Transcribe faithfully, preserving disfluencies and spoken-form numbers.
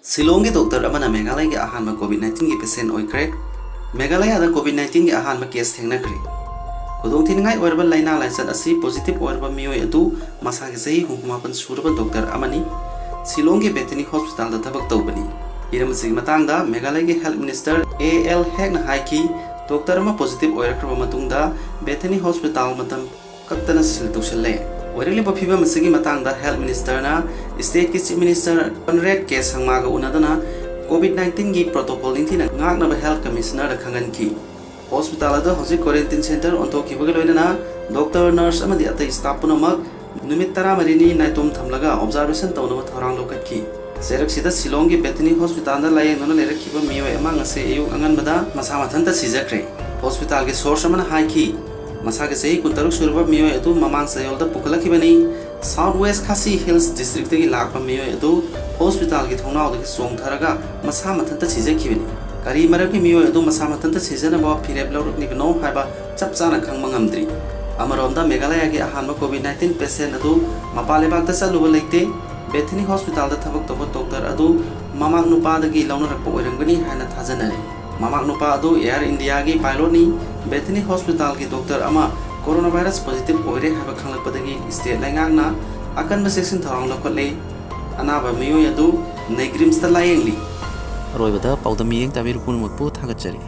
ꯁꯤꯂꯣꯡꯒꯤ doctor ꯑꯃꯅ ꯃꯦꯘꯥꯂꯌꯒꯤ ꯑꯍꯥꯟꯕ COVID ꯅꯥꯏꯟꯇꯤꯟꯒꯤ ꯄꯦꯁꯦꯟ ꯑꯣꯏꯈ꯭ꯔꯦ꯫ ꯃꯦꯘꯥꯂꯌꯥꯗ ꯀꯣꯚꯤꯗ ꯅꯥꯏꯟꯇꯤꯟꯒꯤ ꯑꯍꯥꯟꯕ ꯀꯦꯁ ꯊꯦꯡꯅꯈ꯭ꯔꯦ꯫ ꯈꯨꯗꯣꯡꯊꯤꯅꯤꯡꯉꯥꯏ ꯑꯣꯏꯔꯕ ꯂꯥꯏꯅꯥ ꯂꯥꯏꯆꯠ ꯑꯁꯤ ꯄꯣꯖꯤꯇꯤꯚ ꯑꯣꯏꯔꯕ ꯃꯤꯑꯣꯏ ꯑꯗꯨ ꯃꯁꯥꯒꯤ ꯆꯍꯤ ꯍꯨꯝꯐꯨ ꯃꯥꯄꯟ ꯁꯨꯔꯕ ꯗꯣꯛꯇꯔ ꯑꯃꯅꯤ꯫ ꯁꯤꯂꯣꯡꯒꯤ ꯕꯦꯊꯦꯅꯤ ꯍꯣꯁꯄꯤꯇꯥꯜꯗ ꯊꯕꯛ ꯇꯧꯕꯅꯤ꯫ ꯍꯤꯔꯝ ꯑꯁꯤꯒꯤ ꯃꯇꯥꯡꯗ ꯃꯦꯘꯥꯂꯌꯒꯤ ꯍꯦꯜꯊ ꯃꯤꯅꯤꯁꯇꯔ ꯑꯦ ꯑꯦꯜ ꯍꯦꯛꯅ ꯍꯥꯏꯈꯤ, ꯗꯣꯛꯇꯔ ꯑꯃ ꯄꯣꯖꯤꯇꯤꯚ ꯑꯣꯏꯔꯛꯈ꯭ꯔꯕ ꯃꯇꯨꯡꯗ ꯕꯦꯊꯦꯅꯤ ꯍꯣꯁꯄꯤꯇꯥꯜ ꯃꯇꯝ ꯀꯛꯇꯅ ꯁꯤꯜ ꯇꯧꯁꯤꯜꯂꯦ꯫ ꯑꯣꯏꯔꯛꯂꯤꯕ ꯐꯤꯕꯝ ꯑꯁꯤꯒꯤ ꯃꯇꯥꯡꯗ ꯍꯦꯜꯊ ꯃꯤꯅꯤꯁꯇꯔꯅ ꯁ꯭ꯇꯦꯠꯀꯤ ꯆꯤꯐ ꯃꯤꯅꯤꯁꯇꯔ ꯀꯣꯟꯔꯦꯗ ꯀꯦ ꯁꯪꯃꯥꯒ ꯎꯅꯗꯨꯅ ꯀꯣꯚꯤꯗ ꯅꯥꯏꯟꯇꯤꯟꯒꯤ ꯄ꯭ꯔꯣꯇꯣꯀꯣꯜ ꯅꯤꯡꯊꯤꯅ ꯉꯥꯛꯅꯕ ꯍꯦꯜꯊ ꯀꯃꯤꯁꯅꯔꯗ ꯈꯪꯍꯟꯈꯤ꯫ ꯍꯣꯁꯄꯤꯇꯥꯜ ꯑꯗꯨ ꯍꯧꯖꯤꯛ ꯀ꯭ꯋꯥꯔꯦꯟꯇꯤꯟ ꯁꯦꯟꯇꯔ ꯑꯣꯟꯊꯣꯛꯈꯤꯕꯒ ꯂꯣꯏꯅꯅ ꯗꯣꯛꯇꯔ, ꯅꯔꯁ ꯑꯃꯗꯤ ꯑꯇꯩ ꯁ꯭ꯇꯥꯐ ꯄꯨꯝꯅꯃꯛ ꯅꯨꯃꯤꯠ ꯇꯔꯥꯃꯔꯤꯅꯤ ꯅꯥꯏꯇꯣꯝ ꯊꯝꯂꯒ ꯑꯣꯕꯖꯥꯔꯕꯦꯁꯟ ꯇꯧꯅꯕ ꯊꯧꯔꯥꯡ ꯂꯧꯈꯠꯈꯤ꯫ ꯆꯩꯔꯛꯁꯤꯗ ꯁꯤꯂꯣꯡꯒꯤ ꯕꯦꯊꯦꯅꯤ ꯍꯣꯁꯄꯤꯇꯥꯜꯗ ꯂꯥꯌꯦꯡꯗꯨꯅ ꯂꯩꯔꯛꯈꯤꯕ ꯃꯤꯑꯣꯏ ꯑꯃ ꯉꯁꯤ ꯑꯌꯨꯛ ꯑꯉꯟꯕꯗ ꯃꯁꯥ ꯃꯊꯟꯇ ꯁꯤꯖꯈ꯭ꯔꯦ꯫ ꯍꯣꯁꯄꯤꯇꯥꯜꯒꯤ ꯁꯣꯔꯁ ꯑꯃꯅ ꯍꯥꯏꯈꯤ, ꯃꯁꯥꯒꯤ ꯆꯍꯤ ꯀꯨꯟꯇꯔꯨꯛ ꯁꯨꯔꯕ ꯃꯤꯑꯣꯏ ꯑꯗꯨ ꯃꯃꯥꯡ ꯆꯌꯣꯜꯗ ꯄꯨꯈꯠꯂꯛꯈꯤꯕꯅꯤ꯫ ꯁꯥꯎꯊ ꯋꯦꯁ ꯈꯥꯁꯤ ꯍꯤꯜꯁ ꯗꯤꯁꯇ꯭ꯔꯤꯛꯇꯒꯤ ꯂꯥꯛꯄ ꯃꯤꯑꯣꯏ ꯑꯗꯨ ꯍꯣꯁꯄꯤꯇꯥꯜꯒꯤ ꯊꯣꯡꯅꯥꯎꯗꯒꯤ ꯆꯣꯡꯊꯔꯒ ꯃꯁꯥ ꯃꯊꯟꯇ ꯁꯤꯖꯈꯤꯕꯅꯤ꯫ ꯀꯔꯤ ꯃꯔꯝꯒꯤ ꯃꯤꯑꯣꯏ ꯑꯗꯨ ꯃꯁꯥ ꯃꯊꯟꯇ ꯁꯤꯖꯅꯕ ꯐꯤꯔꯦꯞ ꯂꯧꯔꯛꯂꯤꯕꯅꯣ ꯍꯥꯏꯕ ꯆꯞ ꯆꯥꯅ ꯈꯪꯕ ꯉꯝꯗ꯭ꯔꯤ꯫ ꯑꯃꯔꯣꯝꯗ, ꯃꯦꯘꯥꯂꯌꯥꯒꯤ ꯑꯍꯥꯟꯕ ꯀꯣꯚꯤꯗ ꯅꯥꯏꯟꯇꯤꯟ ꯄꯦꯁꯦꯟ ꯑꯗꯨ ꯃꯄꯥꯟ ꯂꯩꯕꯥꯛꯇ ꯆꯠꯂꯨꯕ ꯂꯩꯇꯦ꯫ ꯕꯦꯊꯦꯅꯤ ꯍꯣꯁꯄꯤꯇꯥꯜꯗ ꯊꯕꯛ ꯇꯧꯕ ꯗꯣꯛꯇꯔ ꯑꯗꯨ ꯃꯃꯥꯡ ꯅꯨꯄꯥꯗꯒꯤ ꯂꯧꯅꯔꯛꯄ ꯑꯣꯏꯔꯝꯒꯅꯤ ꯍꯥꯏꯅ ꯊꯥꯖꯅꯔꯤ꯫ ꯃꯃꯥꯡ ꯅꯨꯄꯥ ꯑꯗꯨ ꯑꯦꯌꯔ ꯏꯟꯗꯤꯌꯥꯒꯤ ꯄꯥꯏꯂꯣꯠꯅꯤ꯫ ꯕꯦꯊꯦꯅꯤ ꯍꯣꯁꯄꯤꯇꯥꯜꯒꯤ ꯗꯣꯛꯇꯔ ꯑꯃ ꯀꯣꯔꯣꯅꯥ ꯚꯥꯏꯔꯁ ꯄꯣꯖꯤꯇꯤꯚ ꯑꯣꯏꯔꯦ ꯍꯥꯏꯕ ꯈꯪꯂꯛꯄꯗꯒꯤ ꯁ꯭ꯇꯦꯠ ꯂꯩꯉꯥꯛꯅ ꯑꯀꯟꯕ ꯆꯦꯛꯁꯤꯟ ꯊꯧꯔꯥꯡ ꯂꯧꯈꯠꯂꯦ꯫ ꯑꯅꯥꯕ ꯃꯤꯑꯣꯏ ꯑꯗꯨ ꯅꯦꯒ꯭ꯔꯤꯝꯁꯇ ꯂꯥꯌꯦꯡꯂꯤ꯫ ꯑꯔꯣꯏꯕꯗ ꯄꯥꯎꯗꯝ ꯃꯤꯠꯌꯦꯡ ꯇꯥꯕꯤꯔꯤꯕ ꯄꯨꯝꯅꯃꯛꯄꯨ ꯊꯥꯒꯠꯆꯔꯤ꯫